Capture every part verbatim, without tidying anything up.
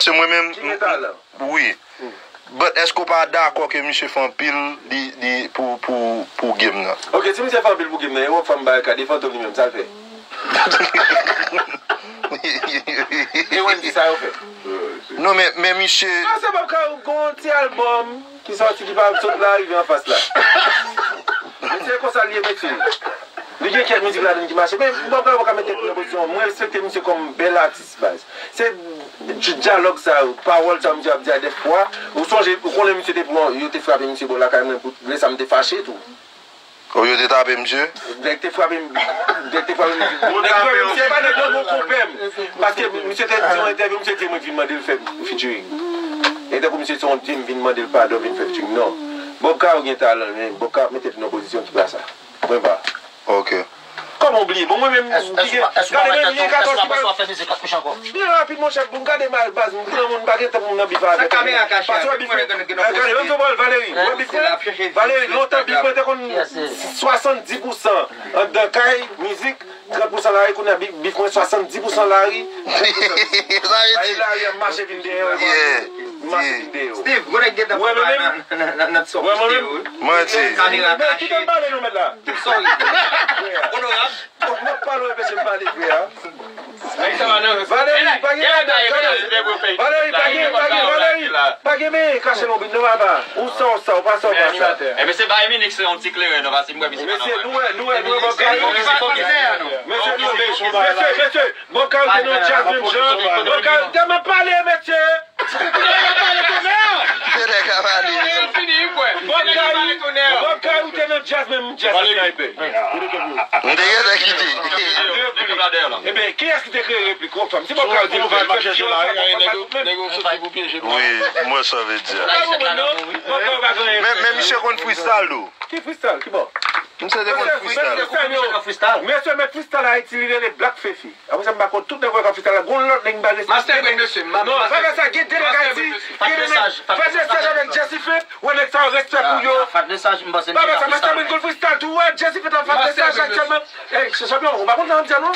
Se mwen menm. Ki gen talan. Wi. But èske w pa dakò ke misye fè anpil li, li pou, pou, pou game nan? Ok, si misye fè anpil pou game nan, e wè fanm barikad, e Fantom li menm, sa l fè? E Wendy, sa yo fè? Non, men, men misye. Non, se pa ka yon ti albòm ki sòti, ki pa sot la, rive anfas la. Men se konsa l ye, mesye. Li gen kèk mizik ladann ki mache, men Bob Kayo pa ka mete tèt li nan pozisyon. Mwen respekte misye kòm bèl atis, baz. Se dyalòg sa yo, pawòl sa yo misye ap di a dèfwa. Ou sonje, ou konnen misye te pran, yo te frape misye bò lakay mwen, pou lè sa m te fache tou. O, yo te tape misye? Nèg te frape m, nèg te frape m. Nèg frape misye, e pa nèg nan, mon konpè m. Paske misye te di yon entèvyou, misye di mwen vin mande l fè featuring. E tankou misye se yon di m vin mande l padon, vin fè featuring. Non. Bob Kayo gen talan, men Bob Kayo mete l nan pozisyon ki pa sa. Mwen pa. Ok. Kòman w bliye? Bon, mwen menm, m pike. Gade menm, li gen katòz ki pa. Byen rapid, monchè, pou m gade mal, baz, m granmoun, m pa gen tan pou m nan bif avèk. Sa kamera kache a, gade, menm sou bòl, Valérie, wè bif mwen? Valérie, lontan bif mwen te konn swasanndiz pousan anndan kay, mizik, trant pousan lari, kounye a bif, bif mwen swasanndiz pousan lari, trant pousan mizik. Sa vle di lari a mache vin dèyè w, mache vin dèyè w. Steve, gwo nèg gentan fè bagay nan, nan, nan, nan ti sòt poste yo. Mwen di. Kamera kache. Kite m pale non, mèt la. Sorry. Onorab. Fòk mwen pale w, mesye, m pale vre a. Valérie, pa gen bagay, Valérie, pa gen, pa gen, Valérie, pa gen men kache non, non, papa. Ou sa, ou sa, ou pa sa, ou pa sa. Ebyen, se Bayern Munich, se yon ti kleren, non, paske m wè misye pa nòmal. Mesye, nou wè, nou wè, nou wè, Bob Kayo. Mesye, nou, mesye, mesye, Bob Kayo te nan djaz menm jan. Bob Kayo te nan pale, mesye. Nèg ap pale. Bob Kayo, Bob Kayo te nan djaz menm, djaz sniper. M te gentan kite. Ebyen, kiyès ki te kreye replik? Wè fanm. Si Bob Kayo di l fè, fè, fè, wi, m wè sa w vle di a. Men, men misye konn freestyle, tou. Ki freestyle? Ki bò? Misye te konn freestyle. Mesye, mèt freestyle Ayiti, li rele Black Fefi. Apre sa, m pa konn tout nèg wè k ap freestyle la. Gon lòt nèg m pa respè. Master Brain, mesye. Non, pa fè sa. Gen de nèg Ayiti, gen de nèg. Fè mesaj avèk Jesse Fate, wè nèg sa yo, respè pou yo. Fat Lesage, m panse. Pa fè sa, Master Brain konn freestyle tou, wè Jesse Fate ap fè mesaj aktyèlman. Ey, se chanpyon, ou pa konn sa m di a, non?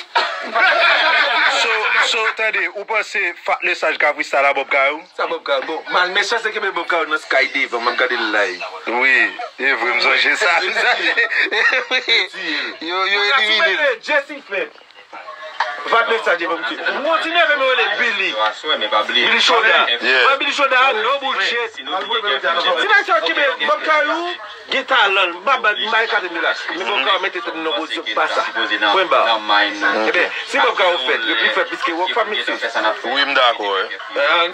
So, so, tande, ou panse Fat Lesage ka freestyle a Bob Kayo? Sa Bob Kayo? Bon, mal mechan se kenbe Bob Kayo nan sky devan, m ap gade l live. Wi, e vre, m sonje sa. Yo, yo elimine l. Jesse Fate. Fat Lesage evann ti. Mwen ti nève m rele Billy. Billy Shoda. Mwen Billy Shoda, no bullshit. Ti nèg sa ki be Bob Kayo gen talan, m pa ba, m pa ekate m de la. Men Bob Kayo mete tèt li nan pozisyon pa sa. Pwen ba. Ebyen, si Bob Kayo fèt, yo pi fèt plis ke Rockfam, mesye. Wi, m dakò, wi.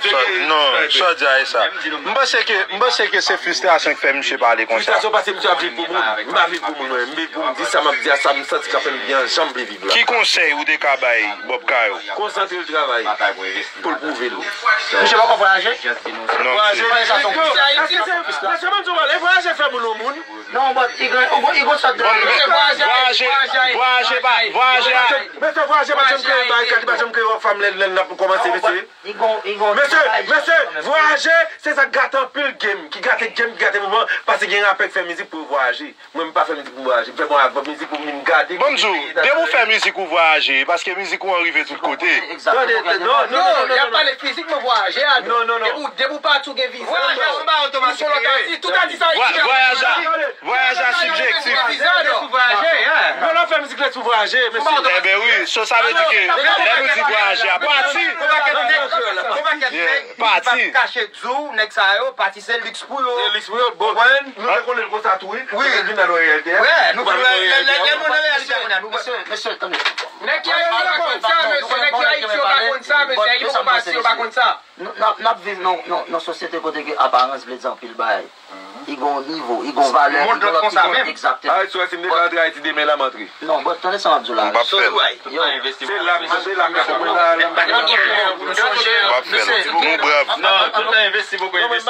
Sa, non, sa w di a e sa. M panse ke, m panse ke se fristrasyon ki fè misye pale konsa. Fristrasyon paske misye ap viv pou moun. M pa viv pou moun, mwen. M viv pou m di sa m ap di a, sa m santi k ap fè m byen, jan m vle viv la. Ki konsèy ou te ka bay Bob Kayo? Konsantre l travay pou l pwouve l. Misye poko vwayaje? Non, misye. Vwayaje. Èske se, èske se, èske se, èske se vwayaje fè moun yon moun? Non, but li gen, li gen sòt de. Bon, men, vwayaje, vwayaje pa, vwayaje a. Mesye, vwayaje pa janm kreye barikad, li pa janm kreye yon fanm lè, lè n ap kòmanse, mesye. Mesye, mesye, vwayaje, se sa k gate anpil game, ki gate game, ki gate moman, paske gen rapè k fè mizik pou yo vwayaje. Mwen, m pa fè mizik pou m vwayaje, m fè bon albòm mizik pou m vin gade. Bon, m di w, depi w fè mizik ou vwayaje, paske mizik ou an rive tout kote. Tande, non, non, non, non, y ap pale fizikman vwayaje a, non. Non, non, non. Depi w, depi w pati w gen viza. Vwayaj la, se yon bagay otomatik. Ou se yon lòt atis, tout atis ayisyen. Vwayaj la, vwayaj la sibjektif. Viza, non. Vwayaj, yeah. Non, lè w fè mizik la sou vwayaje, mesye. Enben wi, so sa vle di ke lè nou di vwayaje a, pati. Yon pakèt nèg, yon pakèt nèg ki p ap kache di w, nèg sa yo, pati se liks pou yo. Se liks pou yo, bon. Konprann? Nou te konnen l konsa tou, wi. Wi. Vin nan reyalite a. Wi, nou vin nan reyalite a. Lè, lè, lè nou nan reyalite a kounye a, nou. Mesye, mesye, tande. Nèg ki Ayiti yo pa konn sa, mesye. Nèg ki Ayiti yo pa konn sa, mesye. Nèg ki Ayiti yo pa konn sa. Nou, n ap, n ap viv nan, nan, nan sosyete kote ke aparans vle di anpil bagay. Li gen yon nivo, li gen yon valè, li gen yon lòt nivo. Egzakteman. Ayiti, wè, si m te ka antre Ayiti demen la, m antre. Non, but tande sa m ap di w la. M p ap fè l. Yo. Se la, se la, m ap fè l. M p ap fè l. Bon, brav. Non, tout tan envesti, poko envesti.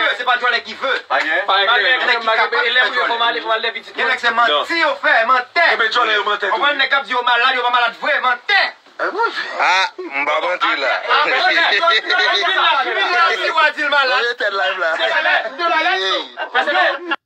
veut, se pa djòlè ki veut. Pa gen. Pa gen. Gen nèg ki kapab fè djòlè. Gen nèg se manti yo fè, mantè. Konbyen djòlè yo mantè tou? Konprann nèg k ap di yo malad, yo pa malad vre, mantè. Ah, m pa manti la. Ah, mantè. Si w a di l malad. Mwen tèt live la. Se malad. Se malad.